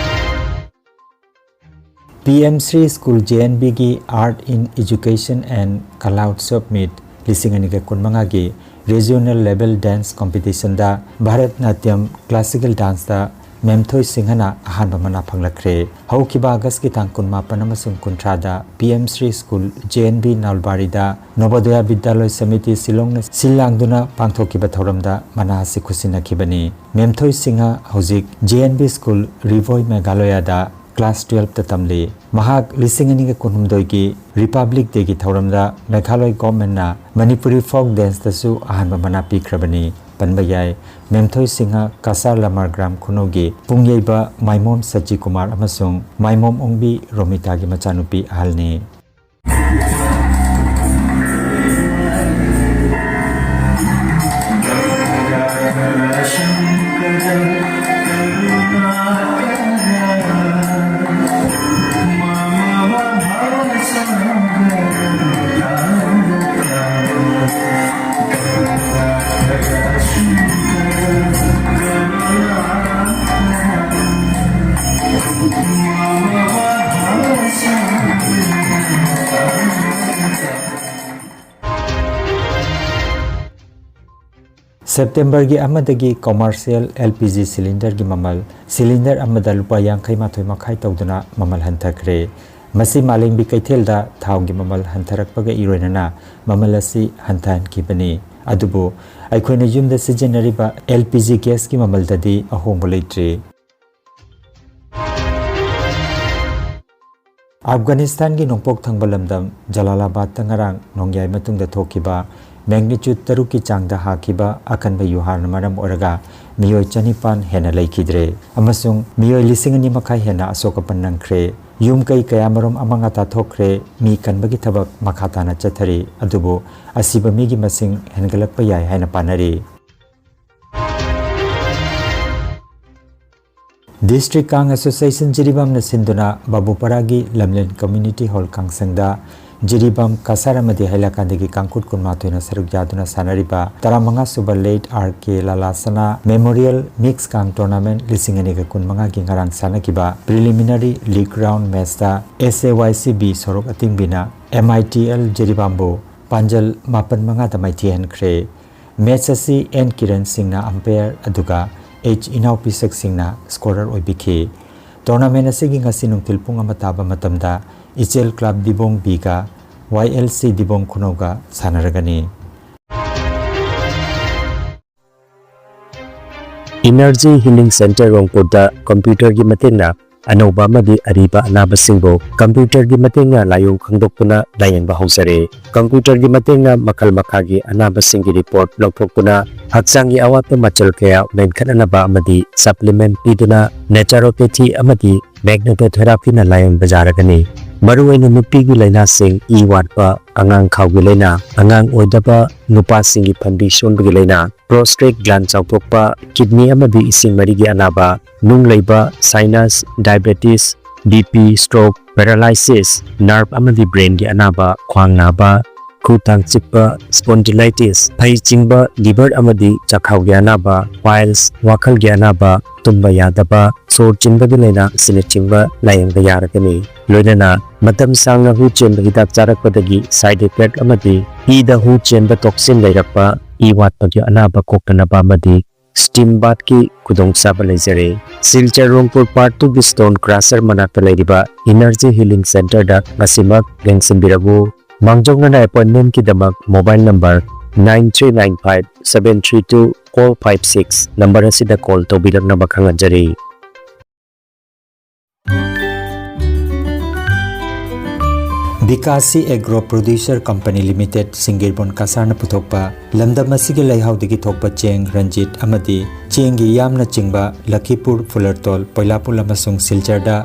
P M Shri school J N ꯕꯤꯒꯤ Art in Education and Kala Utsav Meet ꯂꯤꯁꯤꯡ ꯑꯅꯤꯒ ꯀꯨꯟꯃꯉꯥꯒꯤ Regional Level Dance Competitionꯗ Bharat ꯅꯥꯇ꯭ꯌꯝ Classical Danceꯇ ꯃꯦꯝꯊꯣꯏ ꯁꯤꯡꯍꯅ ꯑꯍꯥꯟꯕ ꯃꯅꯥ ꯐꯪꯂꯛꯈ꯭ꯔꯦ꯫ ꯍꯧꯈꯤꯕ ꯑꯥꯒꯁꯀꯤ ꯇꯥꯡ ꯀꯨꯟꯃꯥꯄꯟ ꯑꯃꯁꯨꯡ ꯀꯨꯟꯊ꯭ꯔꯥꯗ P M Shri school, J N B ꯅꯥꯜꯕꯥꯔꯤꯗ ꯅꯣꯕꯣꯗꯌꯥ ꯕꯤꯗ꯭ꯌꯥꯂꯣꯏ ꯁꯃꯤꯇꯤ ꯁꯤꯂꯣꯡꯅ ꯁꯤꯜ ꯂꯥꯡꯗꯨꯅ ꯄꯥꯡꯊꯣꯛꯈꯤꯕ ꯊꯧꯔꯝꯗ ꯃꯅꯥ ꯑꯁꯤ ꯈꯨꯠꯁꯤꯟꯅꯈꯤꯕꯅꯤ꯫ ꯃꯦꯝꯊꯣꯏ ꯁꯤꯡꯍ ꯍꯧꯖꯤꯛ ꯖꯦ ꯑꯦꯟ ꯕꯤ ꯁ꯭ꯀꯨꯜ, ꯔꯤꯚꯣꯏ, ꯃꯦꯘꯥꯂꯌꯥꯗ class twelveꯇ ꯇꯝꯂꯤ꯫ ꯃꯍꯥꯛ ꯂꯤꯁꯤꯡ ꯑꯅꯤꯒ ꯀꯨꯟꯍꯨꯝꯗꯣꯏꯒꯤ Republic Dayꯒꯤ ꯊꯧꯔꯝꯗ ꯃꯦꯘꯥꯂꯣꯏ governmentꯅ ꯃꯅꯤꯄꯨꯔꯤ folk danceꯇꯁꯨ ꯑꯍꯥꯟꯕ ꯃꯅꯥ ꯄꯤꯈ꯭ꯔꯕꯅꯤ꯫ ꯄꯟꯕ ꯌꯥꯏ, ꯃꯦꯝꯊꯣꯏ ꯁꯤꯡꯍ ꯀꯁꯥꯔ ꯂꯃꯥꯔ ꯒ꯭ꯔꯥꯝ ꯈꯨꯅꯧꯒꯤ ꯄꯨꯡꯌꯩꯕ ꯃꯥꯏꯃꯣꯝ ꯁꯆꯤ ꯀꯨꯃꯥꯔ ꯑꯃꯁꯨꯡ ꯃꯥꯏꯃꯣꯝ ꯑꯣꯡꯕꯤ ꯔꯣꯃꯤꯇꯥꯒꯤ ꯃꯆꯥꯅꯨꯄꯤ ꯑꯍꯜꯅꯤ꯫ Septemberꯒꯤ ꯑꯃꯗꯒꯤ commercial L P G cylinderꯒꯤ ꯃꯃꯜ cylinder ꯑꯃꯗ ꯂꯨꯄꯥ ꯌꯥꯡꯈꯩ ꯃꯥꯊꯣꯏ ꯃꯈꯥꯏ ꯇꯧꯗꯨꯅ ꯃꯃꯜ ꯍꯟꯊꯈ꯭ꯔꯦ꯫ ꯃꯁꯤ ꯃꯥꯂꯦꯝꯒꯤ ꯀꯩꯊꯦꯜꯗ ꯊꯥꯎꯒꯤ ꯃꯃꯜ ꯍꯟꯊꯔꯛꯄꯒ ꯏꯔꯣꯏꯅꯅ ꯃꯃꯜ ꯑꯁꯤ ꯍꯟꯊꯍꯟꯈꯤꯕꯅꯤ꯫ ꯑꯗꯨꯕꯨ ꯑꯩꯈꯣꯏꯅ ꯌꯨꯝꯗ ꯁꯤꯖꯤꯟꯅꯔꯤꯕ L P G gasꯀꯤ ꯃꯃꯜꯗꯗꯤ ꯑꯍꯣꯡꯕ ꯂꯩꯇ꯭ꯔꯤ꯫ ꯑꯐꯒꯥꯅꯤꯁꯇꯥꯟꯒꯤ ꯅꯣꯡꯄꯣꯛ ꯊꯪꯕ ꯂꯝꯗꯝ ꯖꯂꯥꯂꯥꯕꯥꯗꯇ ꯉꯔꯥꯡ ꯅꯣꯡꯌꯥꯏ ꯃꯇꯨꯡꯗ ꯊꯣꯛꯈꯤꯕ magnitude ꯇꯔꯨꯛꯀꯤ ꯆꯥꯡꯗ ꯍꯥꯈꯤꯕ ꯑꯀꯟꯕ ꯌꯨꯍꯥꯔꯅ ꯃꯔꯝ ꯑꯣꯏꯔꯒ ꯃꯤꯑꯣꯏ ꯆꯅꯤꯄꯥꯟ ꯍꯦꯟꯅ ꯂꯩꯈꯤꯗ꯭ꯔꯦ ꯑꯃꯁꯨꯡ ꯃꯤꯑꯣꯏ ꯂꯤꯁꯤꯡ ꯑꯅꯤ ꯃꯈꯥꯏ ꯍꯦꯟꯅ ꯑꯁꯣꯛ ꯑꯄꯟ ꯅꯪꯈ꯭ꯔꯦ꯫ ꯌꯨꯝ ꯀꯩ ꯀꯌꯥꯃꯔꯨꯝ ꯑꯃꯥꯡ ꯑꯇꯥ ꯊꯣꯛꯈ꯭ꯔꯦ꯫ ꯃꯤ ꯀꯟꯕꯒꯤ ꯊꯕꯛ ꯃꯈꯥ ꯇꯥꯅ ꯆꯠꯊꯔꯤ, ꯑꯗꯨꯕꯨ ꯑꯁꯤꯕ ꯃꯤꯒꯤ ꯃꯁꯤꯡ ꯍꯦꯟꯒꯠꯂꯛꯄ ꯌꯥꯏ ꯍꯥꯏꯅ ꯄꯥꯅꯔꯤ꯫ District Kang Association ꯖꯤꯔꯤꯕꯥꯝꯅ ꯁꯤꯟꯗꯨꯅ ꯕꯥꯕꯨꯄꯥꯔꯥꯒꯤ ꯂꯝꯂꯦꯟ Community Hall ꯀꯥꯡꯁꯪꯗ ꯖꯤꯔꯤꯕꯥꯝ ꯀꯁꯥꯔ ꯑꯃꯗꯤ ꯍꯩꯂꯥꯀꯥꯟꯗꯒꯤ ꯀꯥꯡꯈꯨꯠ ꯀꯨꯟꯃꯥꯊꯣꯏꯅ ꯁꯔꯨꯛ ꯌꯥꯗꯨꯅ ꯁꯥꯟꯅꯔꯤꯕ ꯇꯔꯥꯃꯉꯥ ꯁꯨꯕ Late R K Lalasana Memorial Mix Kang Tournament ꯂꯤꯁꯤꯡ ꯑꯅꯤꯒ ꯀꯨꯟꯃꯉꯥꯒꯤ ꯉꯔꯥꯡ ꯁꯥꯟꯅꯈꯤꯕ preliminary league round matchꯇ S A Y C B ꯁꯣꯔꯣꯛ ꯑꯇꯤꯡꯕꯤꯅ M I T L ꯖꯤꯔꯤꯕꯥꯝꯕꯨ ꯄꯥꯟꯖꯜ ꯃꯥꯄꯟ ꯃꯉꯥꯗ ꯃꯥꯏꯊꯤꯍꯟꯈ꯭ꯔꯦ꯫ ꯃꯦꯆ ꯑꯁꯤ ꯑꯦꯟ ꯀꯤꯔꯟ ꯁꯤꯡꯅ ꯑꯝꯄꯥꯌꯔ ꯑꯗꯨꯒ ꯑꯩꯆ ꯏꯅꯥꯎꯄꯤꯁꯛ ꯁꯤꯡꯅ ꯁ꯭ꯀꯣꯔꯔ ꯑꯣꯏꯕꯤꯈꯤ꯫ ꯇꯣꯔꯅꯥꯃꯦꯟ ꯑꯁꯤꯒꯤ ꯉꯁꯤ ꯅꯨꯡꯊꯤꯜ ꯄꯨꯡ ꯑꯃ ꯇꯥꯕ ꯃꯇꯝꯗ ꯏꯆꯦꯜ ꯀ꯭ꯂꯕ ꯗꯤꯕꯣꯡ ꯕꯤꯒ ꯋꯥꯏ ꯑꯦꯜ ꯁꯤ ꯗꯤꯕꯣꯡ ꯈꯨꯅꯧꯒ ꯁꯥꯟꯅꯔꯒꯅꯤ꯫ ꯏꯅꯔꯖꯤ ꯍꯤꯂꯤꯡ ꯁꯦꯟꯇꯔ ꯔꯣꯡꯄꯨꯔꯗ ꯀꯝꯄ꯭ꯌꯨꯇꯔꯒꯤ ꯃꯇꯦꯡꯅ ꯑꯅꯧꯕ ꯑꯃꯗꯤ ꯑꯔꯤꯕ ꯑꯅꯥꯕꯁꯤꯡꯕꯨ ꯀꯝꯄ꯭ꯌꯨꯇꯔꯒꯤ ꯃꯇꯦꯡꯅ ꯂꯥꯏꯑꯣꯡ ꯈꯪꯗꯣꯛꯇꯨꯅ ꯂꯥꯌꯦꯡꯕ ꯍꯧꯖꯔꯦ꯫ ꯀꯝꯄ꯭ꯌꯨꯇꯔꯒꯤ ꯃꯇꯦꯡꯅ ꯃꯈꯜ ꯃꯈꯥꯒꯤ ꯑꯅꯥꯕꯁꯤꯡꯒꯤ ꯔꯤꯄꯣꯔꯠ ꯂꯧꯊꯣꯛꯇꯨꯅ ꯍꯛꯆꯥꯡꯒꯤ ꯑꯋꯥꯠꯄ ꯃꯆꯜ ꯀꯌꯥ ꯃꯦꯟꯈꯠꯅꯅꯕ ꯑꯃꯗꯤ ꯁꯄ꯭ꯂꯤꯃꯦꯟꯠ ꯄꯤꯗꯨꯅ ꯅꯦꯆꯨꯔꯣꯄꯦꯊꯤ ꯑꯃꯗꯤ ꯃꯦꯒꯅꯦꯇꯣꯊꯦꯔꯥꯄꯤꯅ ꯂꯥꯌꯦꯡꯕ ꯌꯥꯔꯒꯅꯤ꯫ ꯃꯔꯨꯑꯣꯏꯅ ꯅꯨꯄꯤꯒꯤ ꯂꯥꯏꯅꯥꯁꯤꯡ, ꯏ ꯋꯥꯠꯄ, ꯑꯉꯥꯡ ꯈꯥꯎꯒꯤ ꯂꯥꯏꯅꯥ, ꯑꯉꯥꯡ ꯑꯣꯏꯗꯕ, ꯅꯨꯄꯥꯁꯤꯡꯒꯤ ꯐꯟꯕꯤ ꯁꯣꯟꯕꯒꯤ ꯂꯥꯏꯅꯥ, ꯄ꯭ꯔꯣꯁꯇꯦꯠ ꯒ꯭ꯂꯥꯟ ꯆꯥꯎꯊꯣꯛꯄ, ꯀꯤꯗꯅꯤ ꯑꯃꯗꯤ ꯏꯁꯤꯡ ꯃꯔꯤꯒꯤ ꯑꯅꯥꯕ, ꯅꯨꯡ ꯂꯩꯕ, sinus, diabetes, B P, stroke, paralysis, nerve ꯑꯃꯗꯤ ꯕ꯭ꯔꯦꯟꯒꯤ ꯑꯅꯥꯕ, ꯈ꯭ꯋꯥꯡ ꯅꯥꯕ, ꯈꯨ ꯇꯥꯡ ꯆꯤꯛꯄ, ꯁ꯭ꯄꯣꯟꯗꯤꯂꯥꯏꯇꯤꯁ, ꯐꯩ ꯆꯤꯡꯕ, ꯂꯤꯚꯔ ꯑꯃꯗꯤ ꯆꯥꯛꯈꯥꯎꯒꯤ ꯑꯅꯥꯕ, ꯄꯥꯏꯜꯁ, ꯋꯥꯈꯜꯒꯤ ꯑꯅꯥꯕ, ꯇꯨꯝꯕ ꯌꯥꯗꯕ, ꯁꯣꯔ ꯆꯤꯟꯕꯒꯤ ꯂꯥꯏꯅꯥ ꯑꯁꯤꯅꯆꯤꯡꯕ ꯂꯥꯌꯦꯡꯕ ꯌꯥꯔꯒꯅꯤ꯫ ꯂꯣꯏꯅꯅ ꯃꯇꯝ ꯁꯥꯡꯅ ꯍꯨ ꯆꯦꯟꯕ ꯍꯤꯗꯥꯛ ꯆꯥꯔꯛꯄꯗꯒꯤ ꯁꯥꯏꯗ ꯏꯐꯦꯛ ꯑꯃꯗꯤ ꯏꯗ ꯍꯨ ꯆꯦꯟꯕ ꯇꯣꯛꯁꯤꯟ ꯂꯩꯔꯛꯄ, ꯏ ꯋꯥꯠꯄꯒꯤ ꯑꯅꯥꯕ ꯀꯣꯛꯇꯅꯕ ꯑꯃꯗꯤ ꯁ꯭ꯇꯤꯝ ꯕꯥꯊꯀꯤ ꯈꯨꯗꯣꯡꯆꯥꯕ ꯂꯩꯖꯔꯦ꯫ ꯁꯤꯜꯆꯔ ꯔꯣꯡꯄꯨꯔ ꯄꯥꯔꯠ ꯇꯨꯒꯤ ꯁ꯭ꯇꯣꯟ ꯀ꯭ꯔꯁꯔ ꯃꯅꯥꯛꯇ ꯂꯩꯔꯤꯕ ꯏꯅꯔꯖꯤ ꯍꯤꯂꯤꯡ ꯁꯦꯟꯇꯔꯗ ꯉꯁꯤꯃꯛ ꯂꯦꯡꯁꯤꯟꯕꯤꯔꯛꯎ꯫ ꯃꯥꯡꯖꯧꯅꯅ ꯑꯦꯄꯣꯏꯟꯃꯦꯟꯠꯀꯤꯗꯃꯛ mobile number nine three nine five seven three two four five six number ꯑꯁꯤꯗ ꯀꯣꯜ ꯇꯧꯕꯤꯔꯛꯅꯕ ꯈꯪꯍꯟꯖꯔꯤ꯫ ꯕꯤꯀꯥꯁꯤ ꯑꯦꯒ꯭ꯔꯣ ꯄ꯭ꯔꯣꯗ꯭ꯌꯨꯁꯔ ꯀꯝꯄꯅꯤ ꯂꯤꯃꯤꯇꯦꯗ, ꯁꯤꯡꯒꯤꯔꯕꯣꯟ ꯀꯁꯥꯔꯅ ꯄꯨꯊꯣꯛꯄ ꯂꯝꯗꯝ ꯑꯁꯤꯒꯤ ꯂꯩꯍꯥꯎꯗꯒꯤ ꯊꯣꯛꯄ ꯆꯦꯡ ꯔꯟꯖꯤꯠ ꯑꯃꯗꯤ ꯆꯦꯡꯒꯤ ꯌꯥꯝꯅ ꯆꯤꯡꯕ ꯂꯈꯤꯄꯨꯔ, ꯐꯨꯂꯔꯇꯣꯜ, ꯄꯣꯏꯂꯥꯄꯨꯜ ꯑꯃꯁꯨꯡ ꯁꯤꯜꯆꯔꯗ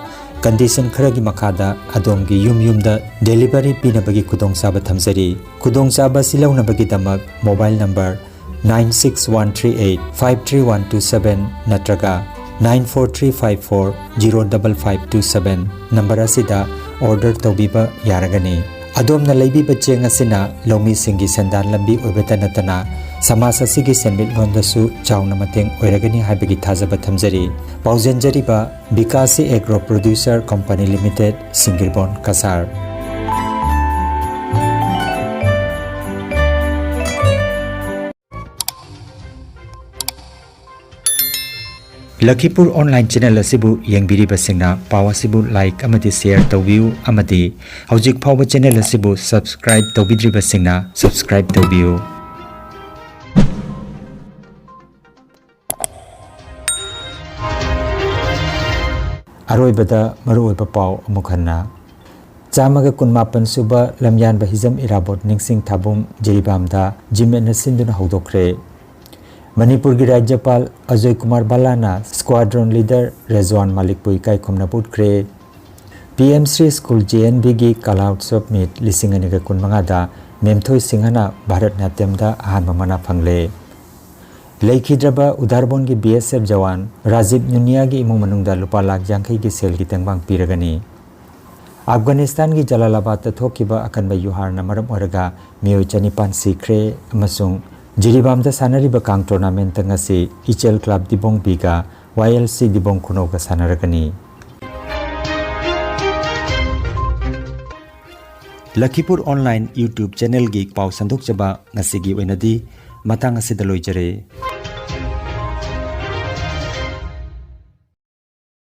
ꯀꯟꯗꯤꯁꯟ ꯈꯔꯒꯤ ꯃꯈꯥꯗ ꯑꯗꯣꯝꯒꯤ ꯌꯨꯝ ꯌꯨꯝꯗ ꯗꯦꯂꯤꯚꯔꯤ ꯄꯤꯅꯕꯒꯤ ꯈꯨꯗꯣꯡꯆꯥꯕ ꯊꯝꯖꯔꯤ꯫ ꯈꯨꯗꯣꯡꯆꯥꯕ ꯑꯁꯤ ꯂꯧꯅꯕꯒꯤꯗꯃꯛ mobile number nine six one three eight five three one two seven ꯅꯠꯇ꯭ꯔꯒ nine four three five four zero double five two seven number ꯑꯁꯤꯗ ꯑꯣꯔꯗꯔ ꯇꯧꯕꯤꯕ ꯌꯥꯔꯒꯅꯤ꯫ ꯑꯗꯣꯝꯅ ꯂꯩꯕꯤꯕ ꯆꯦꯡ ꯑꯁꯤꯅ ꯂꯧꯃꯤꯁꯤꯡꯒꯤ ꯁꯦꯟꯗꯥꯟ ꯂꯝꯕꯤ ꯑꯣꯏꯕꯇ ꯅꯠꯇꯅ ꯁꯃꯥꯖ ꯑꯁꯤꯒꯤ ꯁꯦꯟꯃꯤꯠꯂꯣꯟꯗꯁꯨ ꯆꯥꯎꯅ ꯃꯇꯦꯡ ꯑꯣꯏꯔꯒꯅꯤ ꯍꯥꯏꯕꯒꯤ ꯊꯥꯖꯕ ꯊꯝꯖꯔꯤ꯫ ꯄꯥꯎꯖꯦꯟꯖꯔꯤꯕ Bikashi agro producer company limited, Singirbon Cachar. Lakhipur online channel ꯑꯁꯤꯕꯨ ꯌꯦꯡꯕꯤꯔꯤꯕꯁꯤꯡꯅ ꯄꯥꯎ ꯑꯁꯤꯕꯨ ꯂꯥꯏꯛ ꯑꯃꯗꯤ ꯁꯦꯌꯔ ꯇꯧꯕꯤꯌꯨ ꯑꯃꯗꯤ ꯍꯧꯖꯤꯛ ꯐꯥꯎꯕ ꯆꯦꯅꯦꯜ ꯑꯁꯤꯕꯨ ꯁꯕꯁꯀ꯭ꯔꯥꯏꯕ ꯇꯧꯕꯤꯗ꯭ꯔꯤꯕꯁꯤꯡꯅ ꯁꯕꯁꯀ꯭ꯔꯥꯏꯕ ꯇꯧꯕꯤꯌꯨ꯫ ꯑꯔꯣꯏꯕꯗ ꯃꯔꯨꯑꯣꯏꯕ ꯄꯥꯎ ꯑꯃꯨꯛ ꯍꯟꯅ꯫ ꯆꯥꯝꯃꯒ ꯀꯨꯟꯃꯥꯄꯟ ꯁꯨꯕ ꯂꯝꯌꯥꯟꯕ ꯍꯤꯖꯝ ꯏꯔꯥꯕꯣꯠ ꯅꯤꯡꯁꯤꯡ ꯊꯥꯕꯨꯡ ꯖꯤꯔꯤꯕꯥꯝꯗ ꯖꯤꯃꯦꯠꯅ ꯁꯤꯟꯗꯨꯅ ꯍꯧꯗꯣꯛꯈ꯭ꯔꯦ꯫ ꯃꯅꯤꯄꯨꯔꯒꯤ ꯔꯥꯖ꯭ꯌꯄꯥꯜ ꯑꯖꯣꯏ ꯀꯨꯃꯥꯔ ꯕꯂꯥꯅ ꯁ꯭ꯀ꯭ꯋꯥꯗ꯭ꯔꯣꯟ ꯂꯤꯗꯔ ꯔꯦꯖ꯭ꯋꯥꯟ ꯃꯥꯂꯤꯛꯄꯨ ꯏꯀꯥꯏ ꯈꯨꯝꯅꯕ ꯎꯠꯈ꯭ꯔꯦ꯫ P M Shri school J N ꯚꯤꯒꯤ ꯀꯂꯥ ꯎꯠꯁꯕ ꯃꯤꯠ ꯂꯤꯁꯤꯡ ꯑꯅꯤꯒ ꯀꯨꯟꯃꯉꯥꯗ ꯃꯦꯝꯊꯣꯏ ꯁꯤꯡꯍꯅ ꯚꯥꯔꯠ ꯅꯥꯇ꯭ꯌꯝꯗ ꯑꯍꯥꯟꯕ ꯃꯅꯥ ꯐꯪꯂꯦ꯫ ꯂꯩꯈꯤꯗ꯭ꯔꯕ ꯎꯗꯥꯔꯕꯣꯟꯒꯤ ꯕꯤ ꯑꯦꯁ ꯑꯦꯐ ꯖꯋꯥꯟ ꯔꯥꯖꯤꯕ ꯅꯨꯅꯤꯌꯥꯒꯤ ꯏꯃꯨꯡ ꯃꯅꯨꯡꯗ ꯂꯨꯄꯥ ꯂꯥꯈ ꯌꯥꯡꯈꯩꯒꯤ ꯁꯦꯜꯒꯤ ꯇꯦꯡꯕꯥꯡ ꯄꯤꯔꯒꯅꯤ꯫ ꯑꯐꯒꯥꯅꯤꯁꯇꯥꯟꯒꯤ ꯖꯂꯥꯂꯥꯕꯥꯗꯇ ꯊꯣꯛꯈꯤꯕ ꯑꯀꯟꯕ ꯌꯨꯍꯥꯔꯅ ꯃꯔꯝ ꯑꯣꯏꯔꯒ ꯃꯤꯑꯣꯏ ꯆꯅꯤꯄꯥꯟ ꯁꯤꯈ꯭ꯔꯦ ꯑꯃꯁꯨꯡ ꯖꯤꯔꯤꯕꯥꯝꯗ ꯁꯥꯟꯅꯔꯤꯕ ꯀꯥꯡ ꯇꯣꯔꯅꯥꯃꯦꯟꯠꯇ ꯉꯁꯤ ꯏꯆꯦꯜ ꯀ꯭ꯂꯕ ꯗꯤꯕꯣꯡ ꯕꯤꯒ ꯋꯥꯏ ꯑꯦꯜ ꯁꯤ ꯗꯤꯕꯣꯡ ꯈꯨꯅꯧꯒ ꯁꯥꯟꯅꯔꯒꯅꯤ꯫ ꯂꯈꯤꯄꯨꯔ ꯑꯣꯟꯂꯥꯏꯟ YouTube ꯆꯦꯅꯦꯜꯒꯤ ꯄꯥꯎ ꯁꯟꯗꯣꯛꯆꯕ ꯉꯁꯤꯒꯤ ꯑꯣꯏꯅꯗꯤ ꯃꯇꯥꯡ ꯑꯁꯤꯗ ꯂꯣꯏꯖꯔꯦ꯫